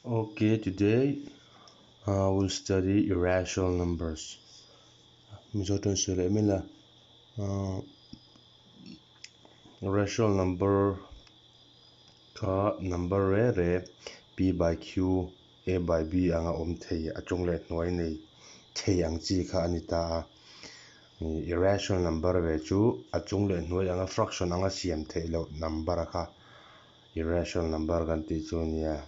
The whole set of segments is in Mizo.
Okay, today we'll study irrational numbers. Mizo tawng sawi leh mai la, irrational number kha number re re p by q, a by b anga awm thei a chung leh hnuai nei thei ang chi kha a ni ta a. Irrational number ve chu a chung leh hnuai anga fraction anga siam theih loh number kha irrational number kan tih chu a nia.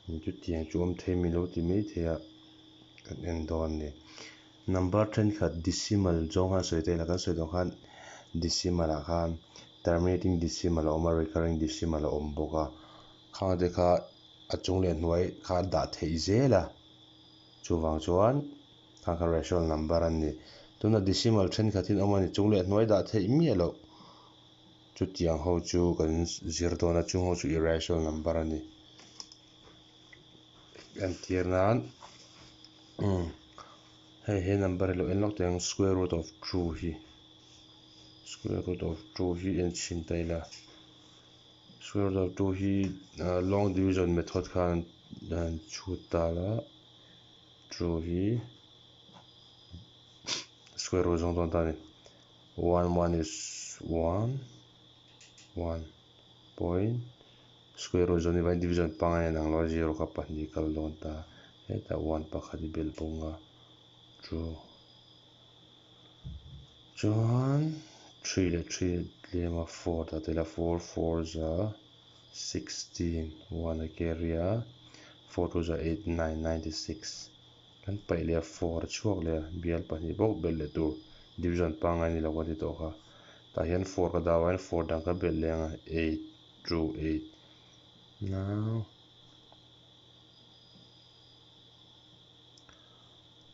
Chutiang chu awm thei mi lo ti mai thei a, kan en dawn a ni. Number thenkhat decimal zawng khan sawi ta ila, kan sawi tawh khan decimal ah khan terminating decimal a awm a, recurring decimal a awm bawk a. Khang te kha a chung leh hnuai kha a dah theih zel a, chuvang chuan khang kha rational number a ni. Tuna decimal thenkhat hi an awm a ni, chung leh hnuai dah theih miah loh. Chutiang ho chu kan zir dawn a, chung ho chu irrational number a ni. Entir nan hei he number hi lo en lawk teh ang square root of two hi square root of two hi en chhin ta ila square root of two hi long division method khan an chhut ta la two hi square root zawng dawn ta a ni. One one is one one point square root zawng ni division pangai an ang lo a zero kha pahnih kal dawn ta hetah one pakhat i belh bawk a two chuan three leh three tlem a four dah tel a four four za 16 one a carry a four two za eight nine 96. Kan paih leh a four a chhuak leh a, bial pahnih bawk belh leh tur division pangngai ni lo ka ti tawh kha. Tah hian four ka dau a hian four dang ka belh leh ang a, eight two eight now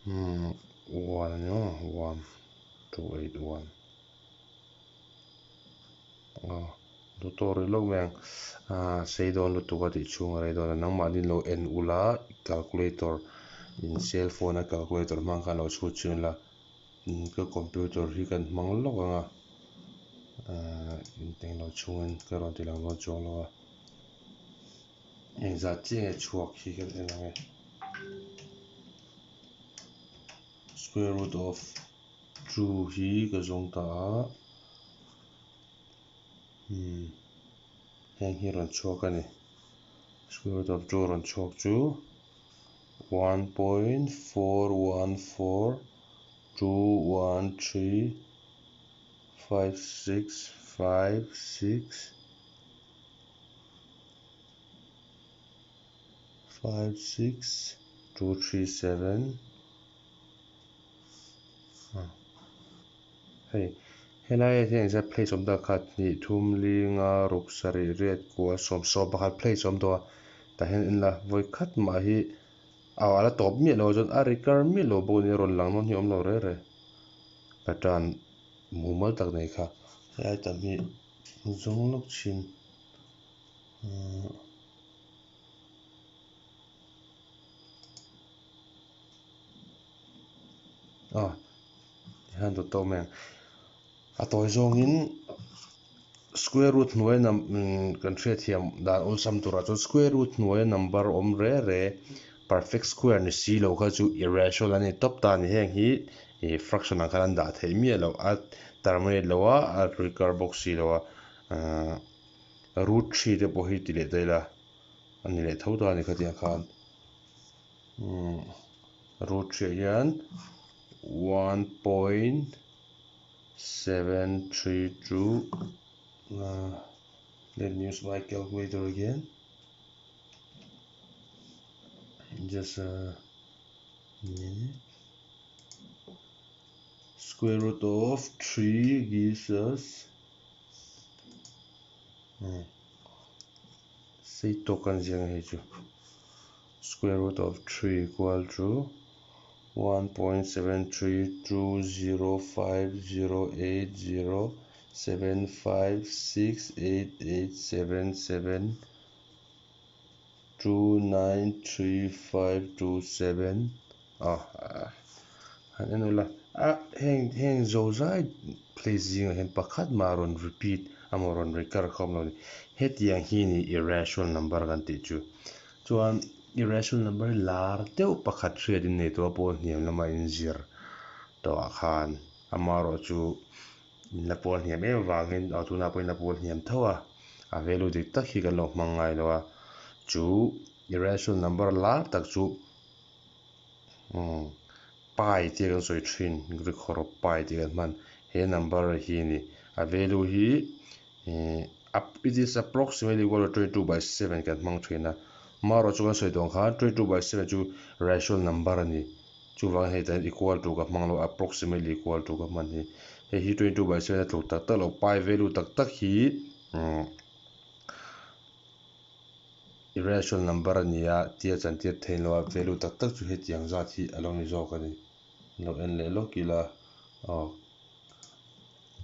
umm one a ni maw one two eight one. Aw duh tawh rih lawk mai ang ah sei dawn lutuk a tih chhung a rei dawn a nangmahni lo en ula calculator in cell phone a calculator hmang khan lo chhut chhin ula ka computer hi kan hmang lawk ang a ah engteng lo chhungin ka rawn ti lang dawn chuang lo a engzat chiah nge chhuak hi kan en ang e square root of two hi ka zawng ta a. Umm heng hi rawn chhuak a ni square root of two rawn chhuak chu 1.414 213 5 6 5 6 5 6 2 3 7 Hei helai ah hian engzat place awm ta khat hnih thum li nga ruk sarih riat kua sawm sawm pakhat place awm tawh a tah hian en la vawi khat mah hi aw a la tawp miah lo chuan a recur miah lo bawk a ni a rawn lang nawn hi a awm lo reng reng pattern mumal tak nei kha helai tam hi zawng lawk thin ahh. Aw tihian dawt tawk mai ang a tawi zawngin square root hnuai nam kan hriatthiam dan awlsam turah chuan square root hnuaia number awm re re perfect square ni si lo kha chu irrational a ni tawp ta a ni heng hi ih fraction ang khan an dah theih miah loh a terminate lo a a recur bawk si lo a ahh root three te pawh hi ti leh ta ila a ni leh tho ta a ni khatiang khan. Root hriah hian 1.732 let me use my calculator again just a minute square root of 3 gives us hmm, sei tawk kan ziak ang hei chu square root of 3 equal to 1.7320508 7568877 293527 ah han en ula a heng heng zo zai place zingah hian pakhat mah rawn repeat Amaw rawn recur kha awm lo ni. Hetiang hi ni irrational number kan tih chu. Chuan irrational number hi lar deuh pakhat hriat in nei tawh a pawl hniam lama inzir tawhah khan amaherawh chu in la pawl hniam em avangin aw tunah pawh in la pawl hniam tho a, a value dik tak hi kan lo hmang ngai lo a. Chu irrational number lar tak chu pi tia kan sawi thin Greek hawrawp pi tih kan hman he number hi a ni. A value hi it is approximately equal to 22 by 7 kan hmang thin a. Marawh chu kan sawi tawh ang khan 22 by 7 chu rational number a ni. Chuvangin hei tan equal to ka hmang lo approximately equal to ka hman hi. Hei hi 22 by 7 a tluk tak tak lo pi value tak tak hi Irrational number a ni a, tia chantir theih loh a, value tak tak chu hetiang zat hi a lo ni zawk a ni. Lo en leh lawk ila, aw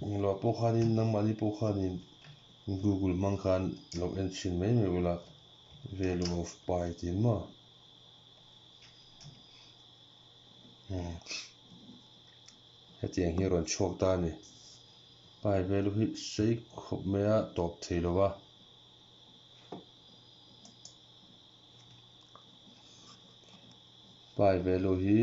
englo pawh khanin nangmahni pawh khanin Google hmang khan lo en chhin mai mai ula, value of pi tih maw? Hetiang hi a rawn chhuak ta a ni. Pi value hi sei khawp mai a, tawp thei lo va. Pi value hi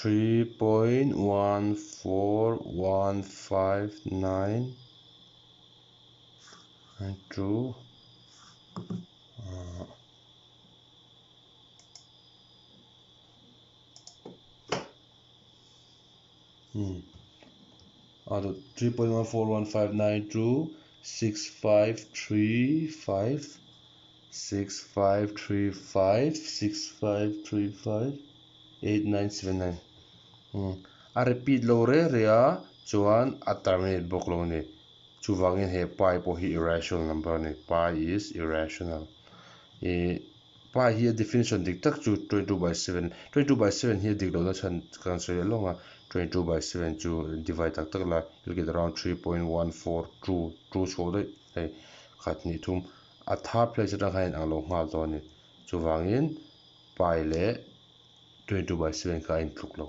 3.14159 2 3.14159 6 5 3 5 6 5 3 5 6 5 3 5 8 9 7 9 A repeat lo reh reh a chuan a terminate bawk lo a ni. Chuvangin he pi pawh hi irrational number a ni. Pi is irrational. Ih Pi hi a definition dik tak chu 22 by 7. 22 by 7 hi a dik lohna chhan kan sawi leh lawng a, 22 by 7 chu divide tak tak la you'll get around 3.142 two chhuak daih hei khat hnih thum a third place atang khan a inang lo nghal tawh a ni. Chuvangin pi leh 22 by 7 kha a intluk lo.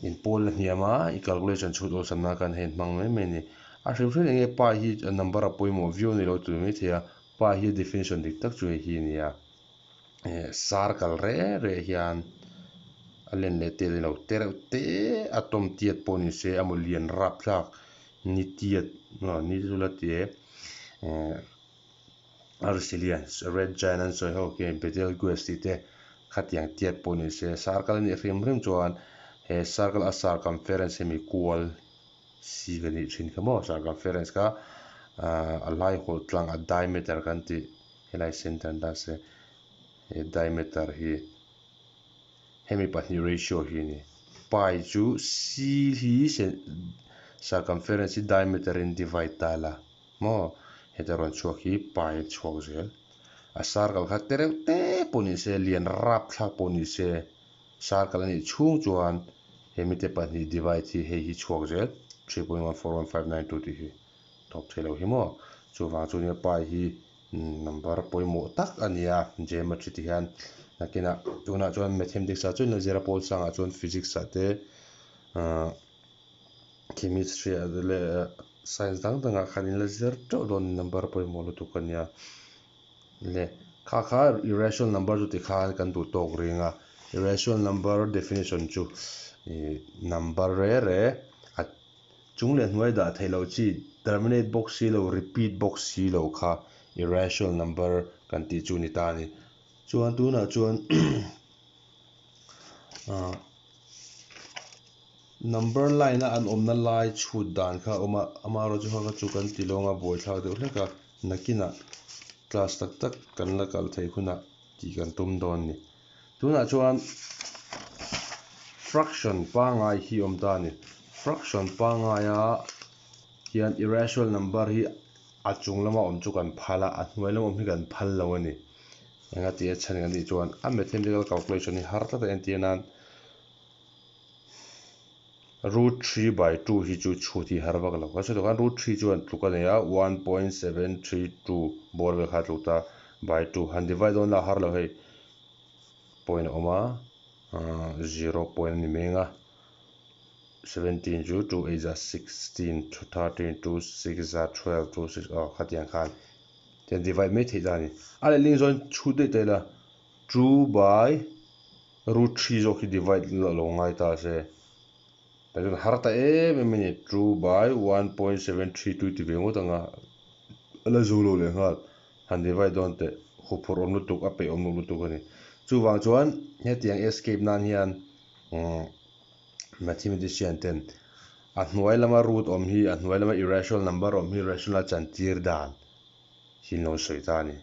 Inpawl a hniam a, i calculation chhut awlsam nan khan hei hmang mai mai a ni. A hrim hrim enge pi hi a number a pawimawh viau a ni lo tui mai thei a, Pa hi a definition dik tak chu hei hi a ni a, eh circle reh reh hian a len leh tel a ni lo, te reuh te a tawm tiat pawh ni se emaw lian rap thlak ni tiat ni chu la ti e, eh arsi lian red giant an sawi ho khi Betelgeuse tih te khatiang tiat pawh ni se circle a nih hrim hrim chuan he circle a circumference hi mi kual Si ka nih thin kha maw circumference kha a lai hawlh tlang a diameter kan tih helai center an dah se he diameter hi hemi pahnih ratio hi a ni pi chu si hi circumference hi diameter in divide ta la maw heta rawn chhuak hi pi a chhuak zel a circle kha te reuh te pawh ni se lian rapthlak pawh ni se. Circle a nih chhung chuan he mite pahnih divide hi hei hi chhuak zel 3.141592 tih hi tawp thei lo hi maw. Chuvang chu nia pi hi number pawimawh tak a ni a geometry ti hian nakinah tunah chuan mathematics ah chuan zira pawl sangah chuan physics ah te chemistry ah te leh science dang dangah khan in la zir teuh dawn number pawimawh lutuk a nia. Le kha kha irrational number chu tikhan kan duh tawk ring a, irrational number definition chu ih number re re a chung leh hnuai dah theih loh chi terminate bawk si lo repeat bawk si lo kha irrational number kan tih chu ni ta a ni. Chuan tunah chuan ah number line a an awmna lai chhut dan kha a awm a, amaherawhchu kha kha chu kan ti lawng a buaithlak deuh hlek a. Nakinah class tak tak kan la kal theih hunah tih kan tum dawn ni. Tunah chuan fraction pangngai hi awm ta a ni. Fraction pangngaia hian irrational number hi a chung lama awm chu kan phal a, a hnuai lama awm hi kan phal lo a ni. Engati a chhan kan tih chuan a mathematical calculation hi har tlat a entir nan Root 3/2 hi chu chhut hi har vak lo. Kan sawi tawh khan root 3 chuan tluk a nei a, 1.732 bawr vel kha a tluk ta. by 2 han divide dawn la har lo hei point a awm a 0 point a ni mai ang a 17 chu 2 8 za 16 13 2 6 za 12 2 6 aw khatiang khan tian divide mai theih ta a ni. A lehling zawn chhut daih ta ila 2 by root 3 zawk hi divide lo ngai ta se tah chuan har ta em em a ni 2 by 1.732 ti ve ngawt ang a a la zo lo leh nghal han divide dawn teh huphurh awm lutuk a peih awm loh lutuk a ni. Chuvang chuan hetiang escape nan hian Mathematician ten a hnuai lama root awm hi, a hnuai lama irrational number awm hi rational a chantir dan hi an lo sawi ta a ni.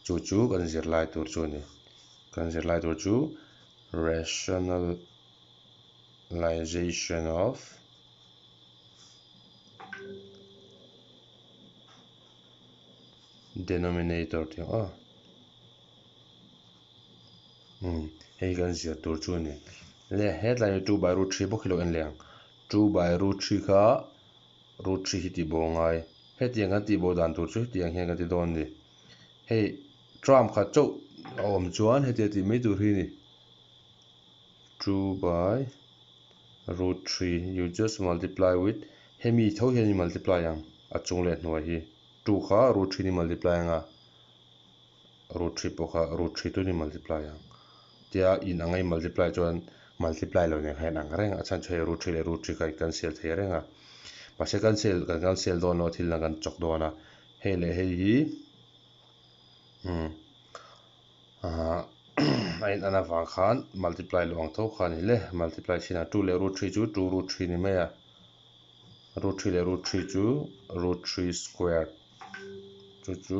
Chu chu kan zirlai tur chu a ni. Kan zirlai tur chu rationalization of denominator tih ang aw. Umm hei kan zir tur chu a ni. Le hetlai hi 2 by root 3 bawk hi lo en leh ang. 2 by root 3 kha root 3 hi tih bo a ngai. Hetiang kan tih bo dan tur chu hetiang hian kan ti dawn a ni. Hei term khat chauh a awm chuan hetia tih mai tur hi a ni. 2 by root 3 you just multiply with hemi tho hian i multiply ang a chung leh hnuai hi. 2 kha root 3 in i multiply ang a. Root 3 pawh kha root 3 tun i multiply ang. Tia in anga i multiply chuan multiply lo nen kha in ang reng a, a chhan chu hei root 3 leh root 3 kha i cancel thei reng a. Mahse cancel kan cancel dawn lo a thil dang kan chawk dawn a, hei leh hei hi umm ah a in an avang khan multiply loh ang tho kha a ni hle. Multiply chin ah 2 leh root 3 chu 2 root 3 ni mai a, root 3 leh root 3 chu root 3 squared. Chu chu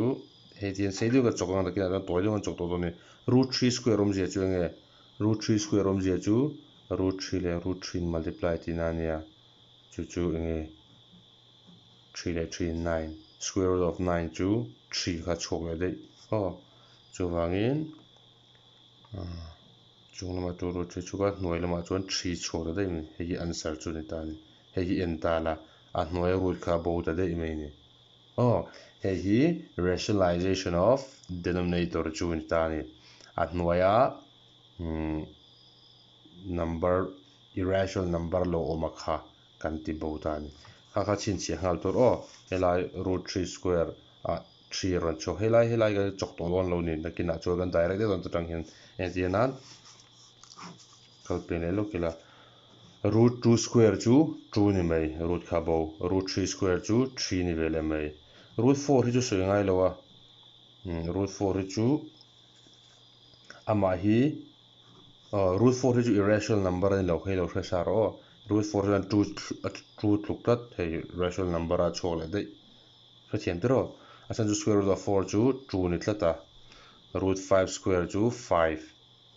hei tihian sei deuh ka chawk ang takin ah chuan tawi deuh an chawk tawh dawn a ni. Root 3 square awmzia chu enge? Root 3 square awmzia chu root 3 leh root 3 in multiply tihna a nia. Chu chu enge? 3 leh 3 in 9. Square root of 9 chu 3 kha chhuak leh daih aw. Chuvangin chung lamah chu root 3 chhuak a, hnuai lamah chuan 3 chhuak ta daih mai. Hei hi answer chu a ni ta a ni. Hei hi en ta la, a hnuaia root kha a bo ta daih mai a ni. Aw, hei hi rationalization of denominator chu a ni ta a ni. A hnuaia number, irrational number lo awm a kha kan ti bo ta a ni. Kha kha chhinchhiah nghal tur aw, helai root 3 square ah 3 a rawn chhuak. Helai helai kan chawk tawh dawn lo ni, nakinah chuan kan direct daih dawn ta tang hian entir nan kal pen leh lawk ila. Root 2 square chu 2 ni mai, root kha bo. Root 3 square chu 3 ni ve leh mai. Root 4 hi chu sawi ngai lo a, root 4 hi chu amah hi root 4 hi chu irrational number a ni lo, hei lo hre sa rawh aw. Root 4 chuan 2 2 tluk tlat hei rational number a chhuak leh daih. Hrethiam tiraw? A chhan chu square root of 4 chu 2 ni tlat a, root 5 square chu 5.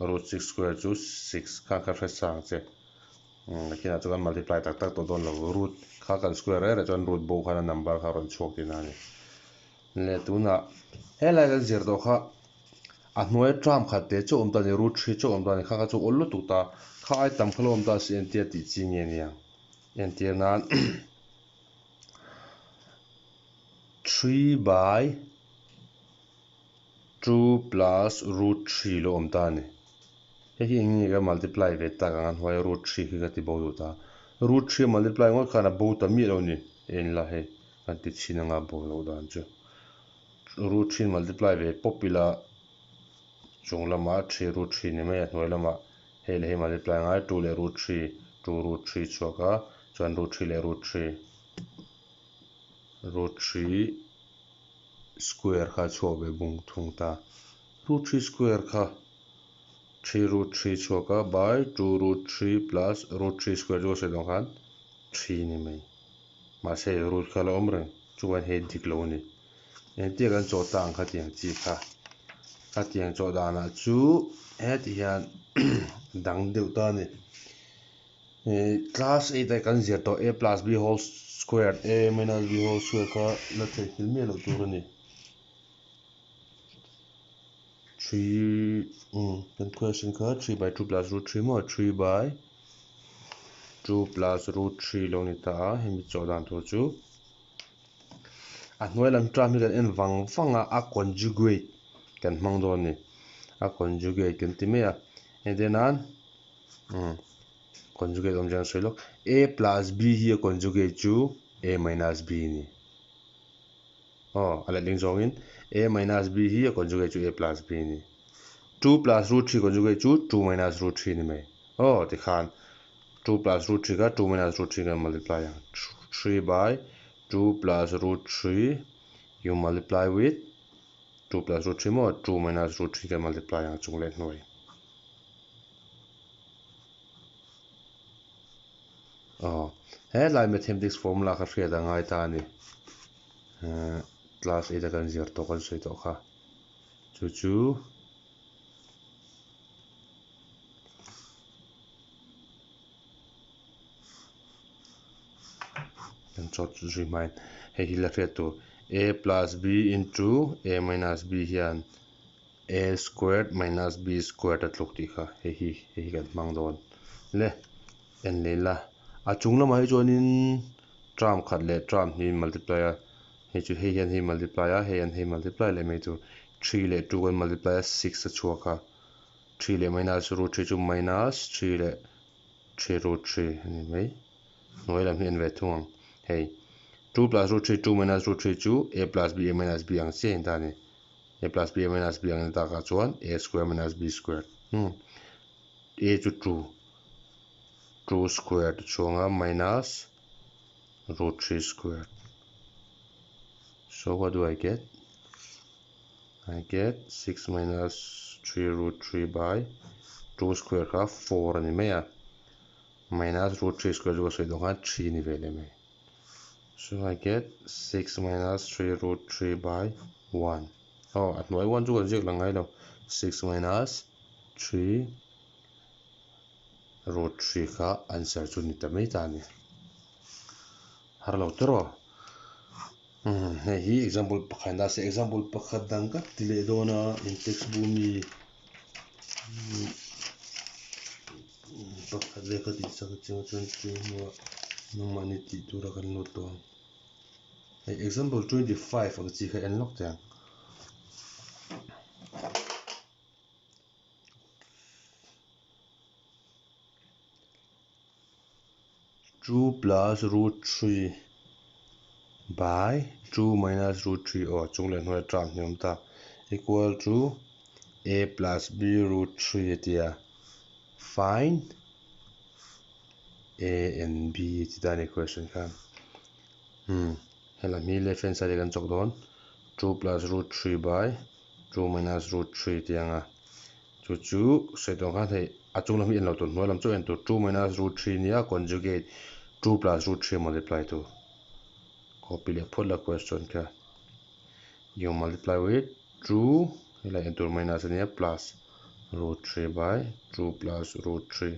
Root 6 square chu 6 kha ka hre sang che. Nakinah chuan kan multiply tak tak tawh dawn lo. Root kha kan square reng reng chuan root bo khan a number kha a rawn chhuak tihna a ni. Le tunah helai kan zir tawh kha a hnuai term khat te chu awm ta a ni, root 3 chu awm ta a ni. Kha kha chu awl lutuk ta. Kha ai tam kha lo awm ta si entir tih chi nge niang. Entir nan 3 by 2 plus root 3 lo awm ta a ni. Hei hi eng nge ka multiply ve tak ang a hnuai root 3 khi ka ti bo duh ta. Root 3 a multiply ngawt khan a bo ta miah lo a ni. En la hei kan ti chhin anga bo loh dan chu. Root 3 multiply ve pawp ila chung lamah 3 root 3 ni mai a hnuai lamah hei leh hei multiply ngai 2 leh root 3 2 root 3 chhuak a chuan root 3 leh root 3 root 3 square kha a chhuak ve bung thung ta. Root 3 square kha 3 root 3 chhuak a by 2 root 3 plus root 3 square chu ka sawi dawn khan 3 ni mai. Mahse root kha la awm reng chuan hei dik lo a ni. Engtia kan chawh ta ang kha tiang chi kha. Khatiang chawh danah chu heti hian dang deuh ta a ni. Class 8 ah kan zir tawh a plus b whole square a minus b whole square kha la theihnghilh miah loh tur a ni. 3 kan question kha 3 by 2 plus root 3 maw 3 by 2 plus root 3 lo ni ta a hemi chawh dan tur chu a hnuai lam term hi kan en vang vang a a conjugate. kan hmang dawn a ni. A conjugate kan ti mai a. Entir nan conjugate awm chiang sawi lawk. A plus B hi a conjugate chu A minus B a ni. Aw, a letling zawngin A minus B hi a conjugate chu A plus B a ni. 2 plus root 3 conjugate chu 2 minus root 3 a ni mai. Aw, tikhan 2 plus root 3 kha 2 minus root 3 kan multiply ang. 3 by 2 plus root 3 you multiply with 2 plus root 3 maw 2 minus root 3 kan multiply ang chung leh hnuai. Aw, he lai mathematics formula kha hriat a ngai ta a ni. Class 8 a kan zir tawh kan sawi tawh kha. Chu chu Kan chawt zui hmain hei hi la hriat tur a plus b into a minus b hian a squared minus b squared a tluk tih kha hei hi hei hi kan hmang dawn le en leh ila a chung lamah hi chuanin term khat leh term hnih multiply a hei chu hei hian hei multiply a hei hian hei multiply leh mai tur three leh two kan multiply a six a chhuak a three leh minus root three chu minus three leh three root three a ni mai hnuai lam hi en ve thung ang hei two plus root three two minus root three chu a plus b a minus b ang chiah in ta a ni a plus b a minus b ang in takah chuan a square minus b square hmm a chu two two square te chhuanga minus root three square so what do I get I get 6 minus 3 root 3 by 2 square kha 4 a ni mai a minus root 3 square chu ka sawi dawn khan 3 ni ve leh mai so I get 6 minus 3 root 3 by 1 oh a hnuai 1 chu kan ziak lang ngai lo 6 minus 3 root 3 kha answer chu ni ta mai ta a ni har lo tawh Umm hei hi example pakhat a se example pakhat dang ka ti leh dawn a in text bu mi pakhat vel ka tih chak chiang chuan chu hnuah nangmahni tih tura kan lut tawh ang hei example 25 ang chi kha en lawk teh ang. 2 plus root 3 by 2 minus root 3 aw chung leh hnuai term hi a awm ta equal to a plus b root 3 a ti a find a and b a ti ta a ni question khan hmm helam hi left hand side ah kan chawk dawn 2 plus root 3 by 2 minus root 3 tih ang a Chu chu sawi tawh ang khan hei a chung lam hi en lo tur hnuai lam chu en tur 2 minus root 3 nia conjugate 2 plus root 3 multiply tu copy leh phawt la question kha you multiply with 2 helai en tur minus ania plus root 3 by 2 plus root 3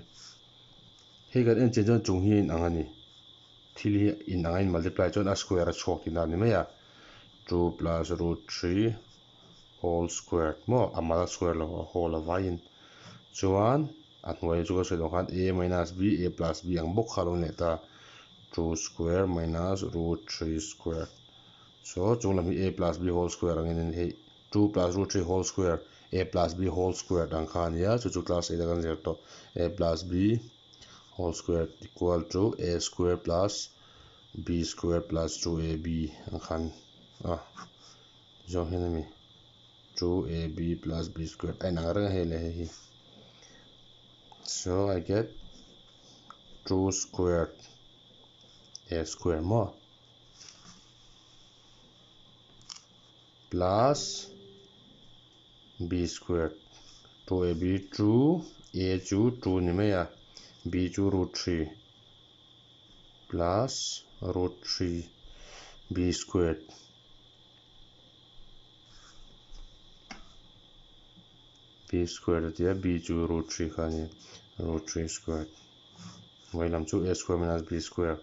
hei kan en chian chuan chung hi a inang a ni thil hi inang a in multiply chuan a square a chhuak tihna a ni mai a 2 plus root 3 whole square maw a mal square lo a whole a vaiin chuan a hnuai chu ka sawi loh khan a minus b a plus b ang bawk kha a lo ni leh ta 2 square minus root 3 square so chung lam hi a plus b whole square angin hei 2 plus root 3 whole square a plus b whole square ang kha a nia chu chu class 8 a kan zir tawh a plus b whole square equal to a square plus b square plus 2ab ang khan a Zawng hian a mi 2ab plus b square a inang reng a hei leh hei hi. So I get 2 squared a square maw plus b squared 2ab 2 a chu 2 ni mai a b chu root 3 plus root 3 b squared b squared a ti a b chu root 3 kha a ni root 3 squared hnuai lam chu a square minus b square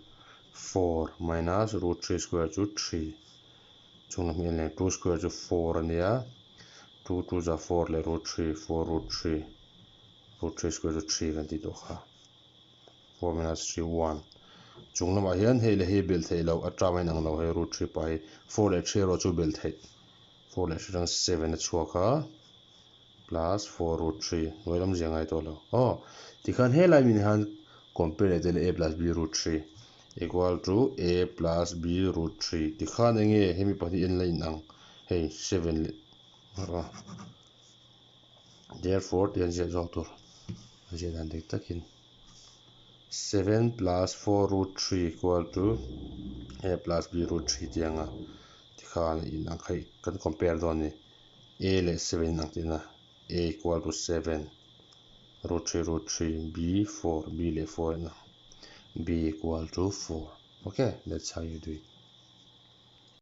4 minus root 3 square chu 3 chung lam hi en leh 2 square chu 4 a nia 2 2 za 4 leh root 3 4 root 3 root 3 square chu 3 kan tih tawh kha. 4 minus 3 1 Chung lamah hian hei leh hei belh theih loh a term a inang lo hei root 3 pah hi 4 leh 3 erawh chu belh theih. 4 leh 3 atang 7 a chhuak a, plus 4 root 3 hnuai lam zia ngai tawh lo. Aw, tikhan helai min hian compare leh tel a plus b root 3 equal to a plus b root 3 tikhan enge hemi pahnih en la inang hei 7 leh therefore tih an ziah zawk tur a ziah dan dik takin 7 plus 4 root 3 equal to a plus b root 3 tih anga tikhan inang kha kan compare dawn a ni a leh 7 inang tihna a equal to 7 root 3 root 3 b 4 b leh 4 inang b equal to 4 okay, that's how you do it.